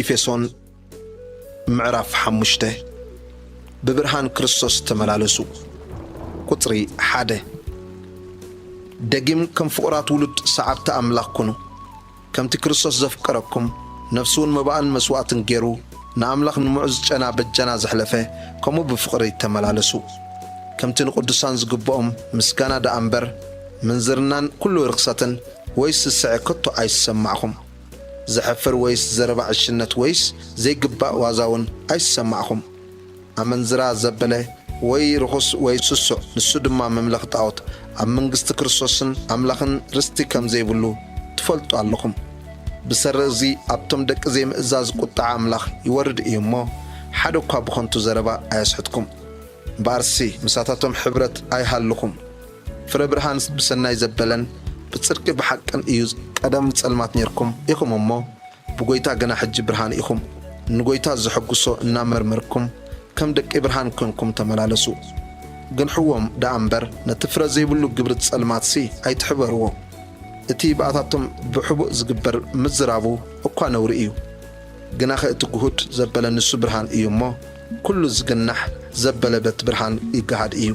ኤፌሶን ምዕራፍ ሓሙሽተ። ብብርሃን ክርስቶስ ተመላለሱ። ቁጽሪ ሓደ። ደጊም ከም ፍቑራት ውሉድ ሰዓብቲ ኣምላኽ ኩኑ። ከምቲ ክርስቶስ ዘፍቀረኩም፣ ነፍሱ እውን መባእን መስዋእትን ገይሩ ንኣምላኽ ንምዑዝ ጨና በጃና ዘሕለፈ፣ ከምኡ ብፍቕሪ ተመላለሱ። ከምቲ ንቅዱሳን ዝግብኦም ምስጋና ደኣ እምበር፣ ምንዝርናን ኩሉ ርኽሰትን ወይስ ስስዐ ከቶ ኣይሰማዕኹም። ዘሕፍር ወይስ ዘረባ ዕሽነት ወይስ ዘይግባእ ዋዛ እውን ኣይሰማዕኹም። ኣመንዝራ ዘበለ ወይ ርኹስ ወይ ስሱዕ፣ ንሱ ድማ መምለኽ ጣዖት፣ ኣብ መንግስቲ ክርስቶስን ኣምላኽን ርስቲ ከም ዘይብሉ ትፈልጡ ኣለኹም። ብሰሪ እዚ ኣብቶም ደቂ ዘይምእዛዝ ቁጥዓ ኣምላኽ ይወርድ እዩ እሞ፣ ሓደ እኳ ብኸንቱ ዘረባ ኣየስሕትኩም። እምበኣርሲ ምሳታቶም ሕብረት ኣይሃልኹም። ፍረ ብርሃን ብሰናይ ዘበለን ብጽድቂ ብሓቅን እዩ። ቀደም ጸልማት ኔርኩም ኢኹም እሞ፣ ብጎይታ ግና ሕጂ ብርሃን ኢኹም። ንጎይታ ዘሐጉሶ እናመርመርኩም፣ ከም ደቂ ብርሃን ኮንኩም ተመላለሱ። ግንሕዎም ደኣ እምበር፣ ነቲ ፍረ ዘይብሉ ግብሪ ጸልማትሲ ኣይትሕበርዎ። እቲ ብኣታቶም ብሕቡእ ዝግበር ምዝራቡ እኳ ነውሪ እዩ። ግናኸ እቲ ግሁድ ዘበለ ንሱ ብርሃን እዩ እሞ፣ ኩሉ ዝግናሕ ዘበለ በቲ ብርሃን ይገሃድ እዩ።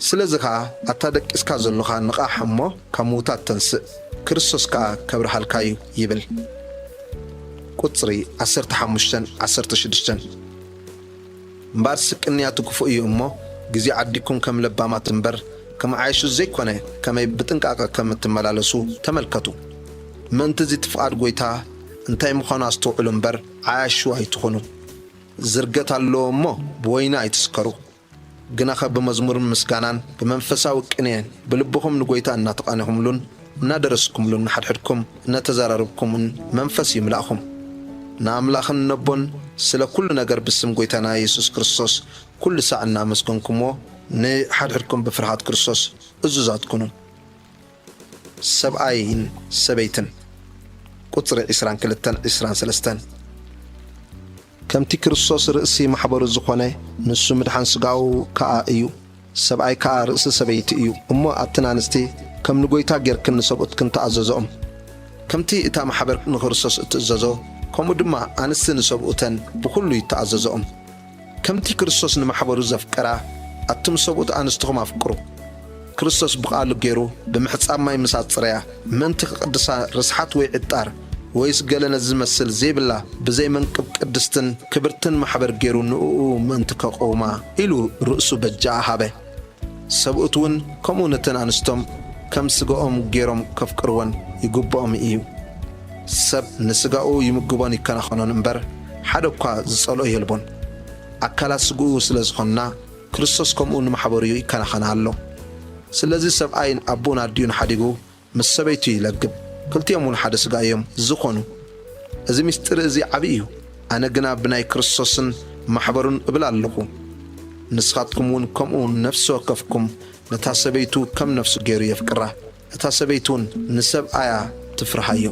ስለዚ ኸኣ፣ ኣታ ደቂስካ ዘሎኻ ንቓሕ እሞ፣ ካብ ምዉታት ተንስእ፣ ክርስቶስ ከኣ ከብርሃልካ እዩ ይብል። ቁጽሪ ዓሰርተ ሓሙሽተን ዓሰርተ ሽዱሽተን። እምበኣርሲ ቅንያቱ ክፉእ እዩ እሞ፣ ግዜ ዓዲግኩም ከም ለባማት እምበር፣ ከም ዓያሹ ዘይኮነ፣ ከመይ ብጥንቃቐ ከም እትመላለሱ ተመልከቱ። ምእንቲ እዚ እቲ ፍቓድ ጐይታ እንታይ ምዃኑ ኣስተውዕሉ እምበር፣ ዓያሹ ኣይትኹኑ። ዝርገት ኣለዎ እሞ፣ ብወይኒ ኣይትስከሩ። ግናኸ ብመዝሙርን ምስጋናን ብመንፈሳዊ ቅኔን ብልብኹም ንጐይታ እናተቓኔኹምሉን እናደረስኩምሉን ንሓድሕድኩም እነተዛራረብኩምን መንፈስ ይምላእኹም። ንኣምላኽን ነቦን ስለ ኩሉ ነገር ብስም ጐይታና የሱስ ክርስቶስ ኩሉ ሳዕ እናመስገንኩምዎ ንሓድሕድኩም ብፍርሃት ክርስቶስ እዙዛት ኩኑ። ሰብኣይን ሰበይትን። ቁጽሪ ዕስራን ክልተን ዕስራን ሰለስተን። ከምቲ ክርስቶስ ርእሲ ማሕበሩ ዝኾነ፣ ንሱ ምድሓን ስጋኡ ከኣ እዩ። ሰብኣይ ከኣ ርእሲ ሰበይቲ እዩ። እሞ ኣትን ኣንስቲ፣ ከም ንጐይታ ጌርክን ንሰብኡትክን ተኣዘዝኦም። ከምቲ እታ ማሕበር ንክርስቶስ እትእዘዞ፣ ከምኡ ድማ ኣንስቲ ንሰብኡተን ብኹሉ ይተኣዘዝኦም። ከምቲ ክርስቶስ ንማሕበሩ ዘፍቀራ፣ ኣቱም ሰብኡት ኣንስትኹም ኣፍቅሩ። ክርስቶስ ብቓሉ ገይሩ ብምሕጻብ ማይ ምስ ኣጽረያ፣ ምእንቲ ክቕድሳ ርስሓት ወይ ዕጣር ወይስ ገለ ነዚ ዝመስል ዘይብላ ብዘይ መንቅብ ቅድስትን ክብርትን ማሕበር ገይሩ ንእኡ ምእንቲ ከቕውማ ኢሉ ርእሱ በጃኣ ሃበ። ሰብኡት እውን ከምኡ ነተን ኣንስቶም ከም ስጋኦም ገይሮም ከፍቅርወን ይግብኦም እዩ። ሰብ ንስጋኡ ይምግቦን ይከናኸኖን እምበር ሓደ እኳ ዝጸልኦ የልቦን። ኣካላት ስግኡ ስለ ዝኾንና፣ ክርስቶስ ከምኡ ንማሕበሩ ይከናኸና ኣሎ። ስለዚ ሰብኣይ ኣቦኡን ኣዲኡን ሓዲጉ ምስ ሰበይቱ ይለግብ፣ ክልቲኦም እውን ሓደ ስጋ እዮም ዝኾኑ። እዚ ምስጢር እዚ ዓቢ እዩ። ኣነ ግና ብናይ ክርስቶስን ማሕበሩን እብል ኣለኹ። ንስኻትኩም እውን ከምኡ ነፍሲ ወከፍኩም ነታ ሰበይቱ ከም ነፍሱ ገይሩ የፍቅራ፣ እታ ሰበይቱ እውን ንሰብኣያ ትፍርሃዮ።